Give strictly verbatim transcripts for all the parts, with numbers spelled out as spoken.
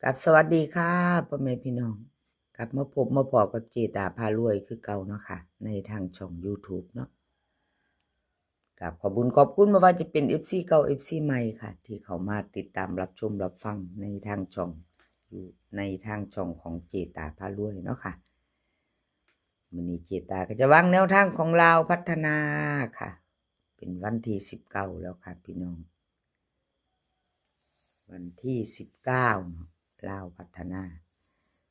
ครับ สวัสดีค่ะ พ่อแม่พี่น้อง กลับมาพบมาพ้อกับเจตาพารวยคือเก่าเนาะค่ะ ในทางช่อง YouTube เนาะ ครับ ขอบบุญขอบคุณ บ่ว่าจะเป็น เอฟซี เก่า เอฟซี ใหม่ค่ะ ที่เข้ามาติดตามรับชมรับฟังในทางช่อง อยู่ในทางช่องของเจตาพารวยเนาะค่ะ มื้อนี้เจตาก็จะวางแนวทางของลาวพัฒนาค่ะ เป็นวันที่สิบเก้าแล้วค่ะพี่น้อง วันที่สิบเก้าเนาะ ลาวพัฒนา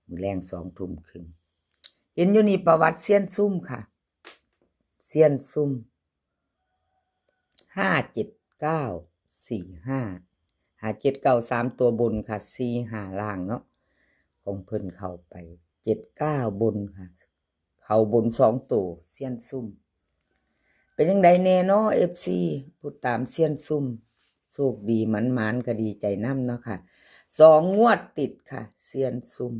มื้อแลงสองทุ่มครึ่ง เห็นอยู่นี่ประวัติเซียนซุ่มค่ะ เซียนซุ่ม ห้าเจ็ดเก้า สี่ห้า ห้าเจ็ดเก้า สามตัวบนค่ะ สี่ห้า ล่างเนาะ ของเพิ่นเข้าไป เจ็ดเก้า บนค่ะ เข้าบนสองตัว เซียนซุ่ม เป็นจั่งใดแน่เนาะ เอฟซี ผู้ตามเซียนซุ่ม โชคดีหมานๆ ก็ดีใจนำเนาะค่ะ สองงวดติดค่ะ เซียนซุ่ม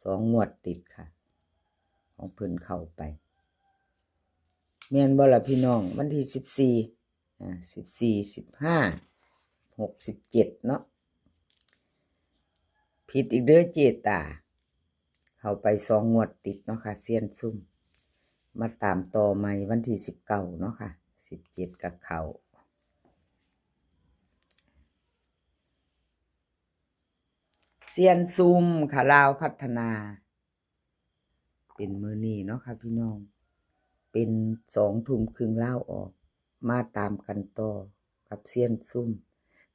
สองงวดติดค่ะ ของเพิ่นเข้าไป แม่นบ่ล่ะพี่น้อง วันที่สิบสี่ อ่า สิบสี่ สิบห้า หก สิบเจ็ด เนาะ ผิดอีกเด้อเจตา เข้าไปสองงวดติดเนาะค่ะ เซียนซุ่ม มาตามต่อใหม่วันที่สิบเก้าเนาะค่ะ สิบเจ็ด ก็เข้า เซียนซุ่มค่ะ ลาวพัฒนา เป็นมื้อนี้เนาะค่ะพี่น้อง เป็นสองทุ่มครึ่งลาวออก มาตามกันต่อกับเซียนซุ่ม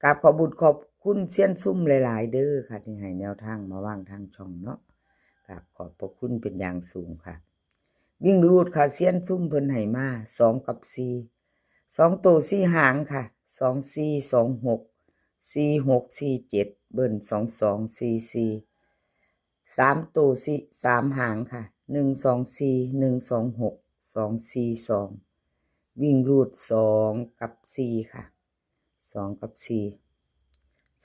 กราบขอบบุญขอบคุณเซียนซุ่มหลายๆ เด้อค่ะ ที่ให้แนวทางมาวางทางช่องเนาะ กราบขอบพระคุณเป็นอย่างสูงค่ะ วิ่งรูดค่ะ เซียนซุ่มเพิ่นให้มา สองกับสี่ สองตัวสี่หางค่ะ สองสี่ สองหก สี่หก สี่เจ็ด เบิ้ล สองสอง สี่สี่ สามตัวสี่ สามหางค่ะ หนึ่งสองสี่ หนึ่งสองหก สองสี่สอง วิ่งรูดสองกับสี่ค่ะ สองกับสี่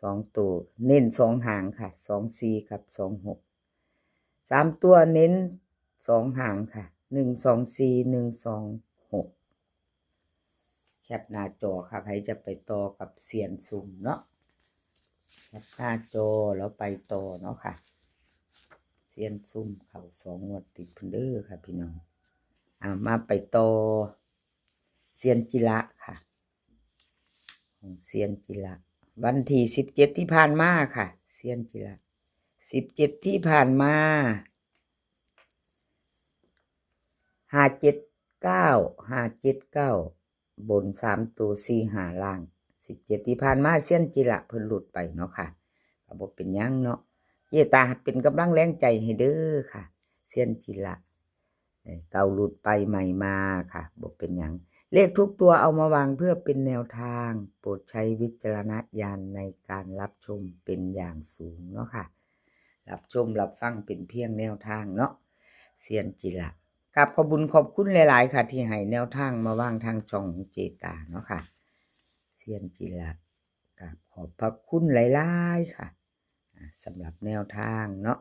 สองตัว เน้นสองหางค่ะ สองสี่ กับ สองหก สามตัวเน้นสองหางค่ะ หนึ่งสองสี่ หนึ่งสองหก แคปหน้าจอค่ะ ใครจะไปต่อกับเซียนซุ่มเนาะ แคปหน้าจอแล้วไปต่อเนาะค่ะ เซียนซุ่มเข้าสองงวดติดเพิ่นเด้อค่ะพี่น้อง อ่า มาไปต่อ เซียนจิระค่ะ ของเซียนจิระ วันที่สิบเจ็ดที่ผ่านมาค่ะ เซียนจิระ สิบเจ็ดที่ผ่านมา ห้าเจ็ดเก้า ห้าเจ็ดเก้า บนสามตัว สี่ห้า ล่าง สิบเจ็ดที่ผ่านมา เซียนจิระเพิ่นหลุดไปเนาะค่ะ ก็บ่เป็นหยังเนาะ เจตาเป็นกำลังแรงใจให้เด้อค่ะ เซียนจิระ เอ่อ เก่าหลุดไปใหม่มาค่ะ บ่เป็นหยัง เลขทุกตัวเอามาวางเพื่อเป็นแนวทาง โปรดใช้วิจารณญาณในการรับชมเป็นอย่างสูงเนาะค่ะ รับชมรับฟังเป็นเพียงแนวทางเนาะ เซียนจิระ กราบขอบบุญขอบคุณหลายๆ ค่ะ ที่ให้แนวทางมาวางทางช่องของเจตาเนาะค่ะ เซียนจิระ กราบขอบพระคุณหลายๆ ค่ะ อ่า สำหรับแนวทางเนาะ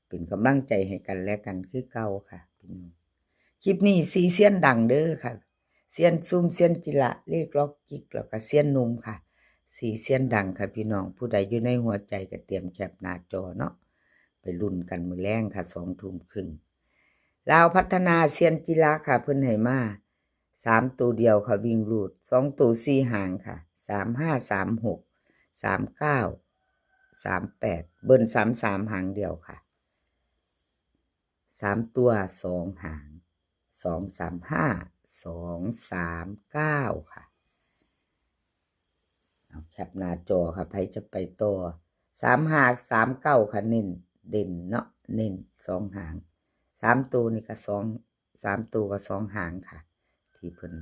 เป็นกำลังใจให้กันและกันคือเก่าค่ะพี่น้อง คลิปนี้สี่เซียนดังเด้อค่ะ เซียนซุ่ม เซียนจิระ เลขล็อกจิก แล้วก็เซียนหนุ่มค่ะ สี่เซียนดังค่ะพี่น้อง ผู้ใดอยู่ในหัวใจก็เตรียมแคปหน้าจอเนาะ ไปลุ้นกันมื้อแลงค่ะ สองทุ่มครึ่ง ลาวพัฒนา เซียนจิระค่ะ เพิ่นให้มา สามตัวเดียวค่ะ วิ่งรูด สองตัวสี่หางค่ะ สามห้า สามหก สามเก้า สามแปด เบิ้ล สามสาม หางเดียวค่ะ สามตัวสองหาง สองสามห้า สองสามเก้า ค่ะ เอาแคปหน้าจอค่ะ ใครจะไปต่อ สามห้า สามเก้า ค่ะ เน้นเด่นเนาะ เน้นสองหาง สามตัวนี่ก็สอง สามตัวก็สองหางค่ะ ที่เพิ่น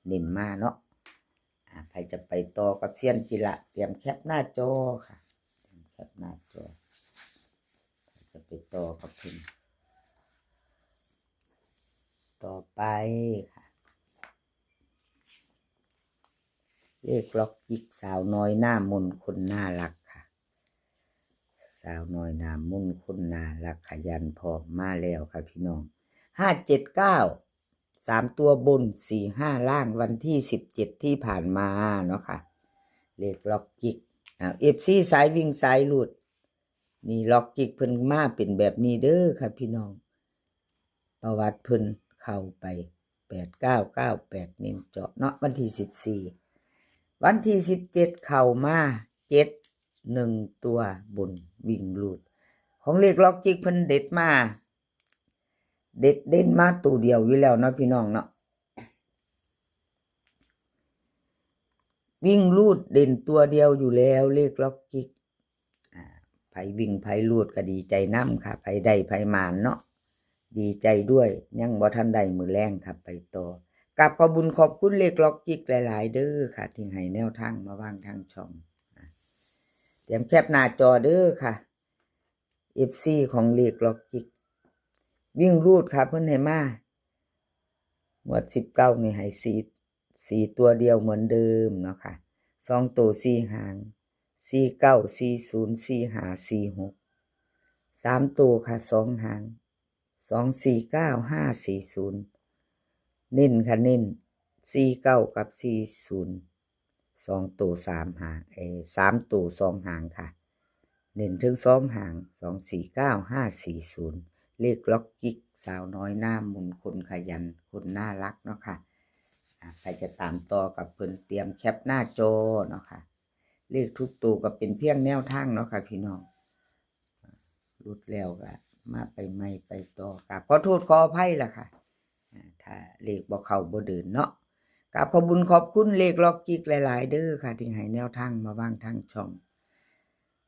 เน้นมาเนาะ อ่า ใครจะไปต่อกับเซียนจิระ เตรียมแคปหน้าจอค่ะ เตรียมแคปหน้าจอ ใครจะไปต่อกับเพิ่น ต่อไปค่ะ เลขล็อกจิกสาวน้อยหน้ามนคนน่ารักค่ะ สาวน้อยหน้ามนคนน่ารักขยันพร้อมมาแล้วค่ะพี่น้อง ห้าเจ็ดเก้า สามตัวบน สี่ห้า ล่าง วันที่สิบเจ็ดที่ผ่านมาเนาะค่ะ เลขล็อกจิก อ่า เอฟซี สายวิ่งสายรูด นี่หลอกจิกเพิ่นมาเป็นแบบนี้เด้อค่ะพี่น้อง ประวัติเพิ่นเข้าไป แปดเก้าเก้าแปด เน้นเจาะเนาะ วันที่สิบสี่ วันที่สิบเจ็ดเข้ามา เจ็ดหนึ่ง ตัวบนวิ่งรูด ของเลขหลอกจิกเพิ่นเด็ดมา เด็ดเด่นมาตัวเดียวอยู่แล้วเนาะพี่น้องเนาะ วิ่งรูดเด่นตัวเดียวอยู่แล้วเลขหลอกจิก อ่า ไผวิ่งไผรูดก็ดีใจนำค่ะ ไผได้ไผหมานเนาะ ดีใจด้วย ยังบ่ทันได้มื้อแลงค่ะ ไปต่อ กราบขอบบุญขอบคุณเลขหลอกจิกหลายๆ เด้อค่ะ ที่ให้แนวทางมาวางทางช่อง อ่า เตรียมแคปหน้าจอเด้อค่ะ เอฟซี ของเลขหลอกจิก วิ่งรูดค่ะ เพิ่นให้มา งวดสิบเก้านี่ให้สี่ สี่ตัวเดียวเหมือนเดิมเนาะค่ะ สองตัวสี่หาง สี่เก้า สี่ศูนย์ สี่ห้า สี่หก สามตัวค่ะ สองหาง สองสี่เก้า ห้าสี่ศูนย์ เน้นค่ะ เน้น สี่เก้า กับ สี่ศูนย์ สองตัวสามหาง เอ่อ สามตัวสองหางค่ะ เน้นถึงสองหาง สองสี่เก้า ห้าสี่ศูนย์ เลขหลอกจิกสาวน้อยหน้ามนต์ คนขยัน คนน่ารักเนาะค่ะ อ่ะ ใครจะตามต่อกับเพิ่นเตรียมแคปหน้าจอเนาะค่ะ เลขทุกตัวก็เป็นเพียงแนวทางเนาะค่ะพี่น้อง หลุดแล้วก็มาไปใหม่ไปต่อ กราบขอโทษขออภัยล่ะค่ะ อ่า ถ้าเลขบ่เข้าบ่เดินเนาะ กราบขอบบุญขอบคุณเลขหลอกจิกหลายๆ เด้อค่ะ ที่ให้แนวทางมาวางทางช่อง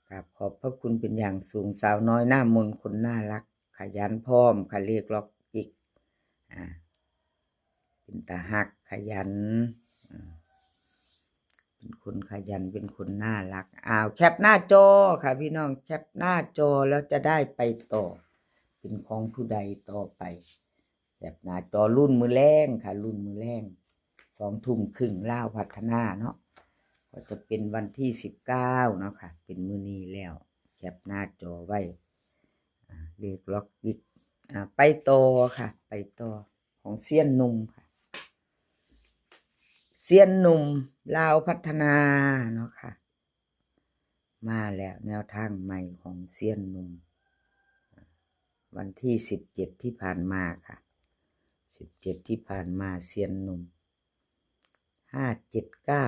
กราบขอบพระคุณเป็นอย่างสูง สาวน้อยหน้ามนต์ คนน่ารัก ขยันพร้อมค่ะ เลขหลอกจิก อ่า เป็นตาฮัก ขยัน อ่า เป็นคนขยัน เป็นคนน่ารัก อ้าว แคปหน้าจอค่ะพี่น้อง แคปหน้าจอแล้วจะได้ไปต่อ เป็นของผู้ใดต่อไป แคปหน้าจอ ลุ้นมื้อแลงค่ะ ลุ้นมื้อแลง สองทุ่มครึ่ง ลาวพัฒนาเนาะ ก็จะเป็นวันที่สิบเก้าเนาะค่ะ เป็นมื้อนี้แล้ว แคปหน้าจอไว้ อ่า เลขหลอกจิก อ่า ไปต่อค่ะ ไปต่อ ของเซียนหนุ่มค่ะ เซียนหนุ่มลาวพัฒนาเนาะค่ะ มาแล้วแนวทางใหม่ของเซียนหนุ่ม วันที่สิบเจ็ดที่ผ่านมาค่ะ สิบเจ็ดที่ผ่านมา เซียนหนุ่ม ห้าเจ็ดเก้า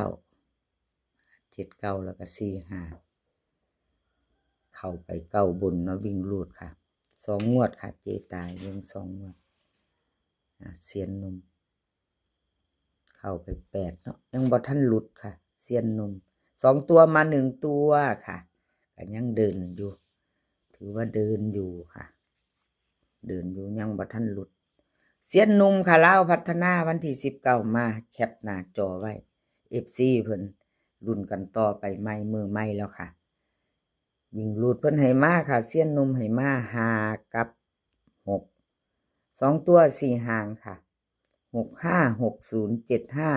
เจ็ดเก้า แล้วก็ สี่ห้า เข้าไปเก้าบนเนาะ วิ่งรูดค่ะ สองงวดค่ะ เจตายเบิ่งสองงวด อ่า เซียนหนุ่ม เข้าไปแปดเนาะ ยังบ่ทันหลุดค่ะ เซียนหนุ่ม สองตัวมาหนึ่งตัวค่ะ ก็ยังเดินอยู่ ถือว่าเดินอยู่ค่ะ เดินอยู่ ยังบ่ทันหลุด เซียนหนุ่มค่ะ ลาวพัฒนา วันที่สิบเก้ามา แคปหน้าจอไว้ เอฟซี เพิ่นลุ้นกันต่อไปใหม่ มื้อใหม่แล้วค่ะ วิ่งรูดเพิ่นให้มาค่ะ เซียนหนุ่มให้มา ห้า กับ หก สองตัวสี่หางค่ะ หกห้า หกศูนย์ เจ็ดห้า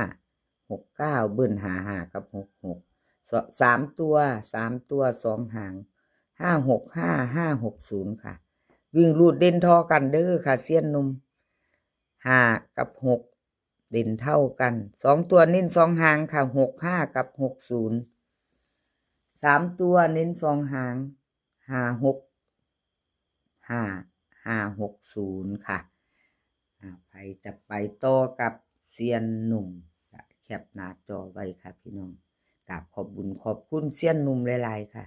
หกเก้า เบิ้ล ห้าห้า กับ หกหก ส- สามตัว สามตัวสองหาง ห้าหกห้า ห้าหกศูนย์ ค่ะ วิ่งรูดเด่นท่อกันเด้อค่ะ เซียนหนุ่ม ห้า กับ หก เด่นเท่ากัน สองตัวเน้นสองหางค่ะ หกห้า กับ หกศูนย์ สามตัวเน้นสองหาง ห้าหกห้า ห้าหกศูนย์ ค่ะ อ่า ใครจะไปต่อกับเซียนหนุ่ม ก็แคปหน้าจอไว้ค่ะพี่น้อง กราบขอบบุญขอบคุณเซียนหนุ่มหลายๆ ค่ะ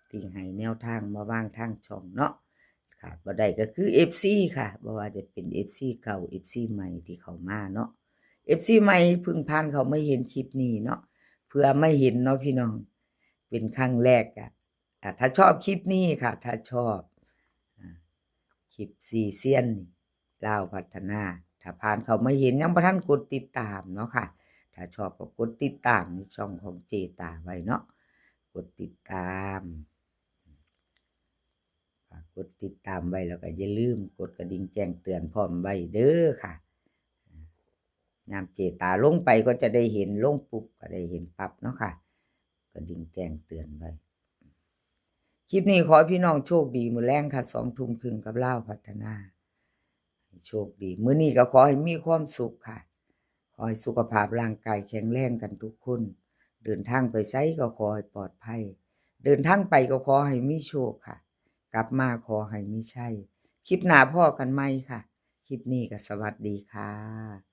ที่ให้แนวทางมาวางทางช่องเนาะ ขาดบ่ได้ก็คือ เอฟซี ค่ะ บ่ว่าจะเป็น เอฟซี เก่า เอฟซี ใหม่ที่เข้ามาเนาะ เอฟซี ใหม่เพิ่งผ่านเข้ามาเห็นคลิปนี้เนาะ เพื่อมาเห็นเนาะพี่น้อง เป็นครั้งแรกอะ อ่ะ ถ้าชอบคลิปนี้ค่ะ ถ้าชอบ อ่ะ คลิปสี่เซียนนี่ ลาวพัฒนา ถ้าผ่านเข้ามาเห็นยังบ่ทันกดติดตามเนาะค่ะ ถ้าชอบก็กดติดตามในช่องของเจตาไว้เนาะ กดติดตาม ฝากกดติดตามไว้ แล้วก็อย่าลืมกดกระดิ่งแจ้งเตือนพร้อมไว้เด้อค่ะ ยามเจตาลงไปก็จะได้เห็น ลงปุ๊บก็ได้เห็นปั๊บเนาะค่ะ กระดิ่งแจ้งเตือนไว้ คลิปนี้ขอให้พี่น้องโชคดีมื้อแลงค่ะ สองทุ่มครึ่งกับลาวพัฒนา ให้โชคดี มื้อนี้ก็ขอให้มีความสุขค่ะ ขอให้สุขภาพร่างกายแข็งแรงกันทุกคน เดินทางไปไสก็ขอให้ปลอดภัย เดินทางไปก็ขอให้มีโชคค่ะ กลับมาขอให้มีชัย คลิปหน้าพ้อกันใหม่ค่ะ คลิปนี้ก็สวัสดีค่ะ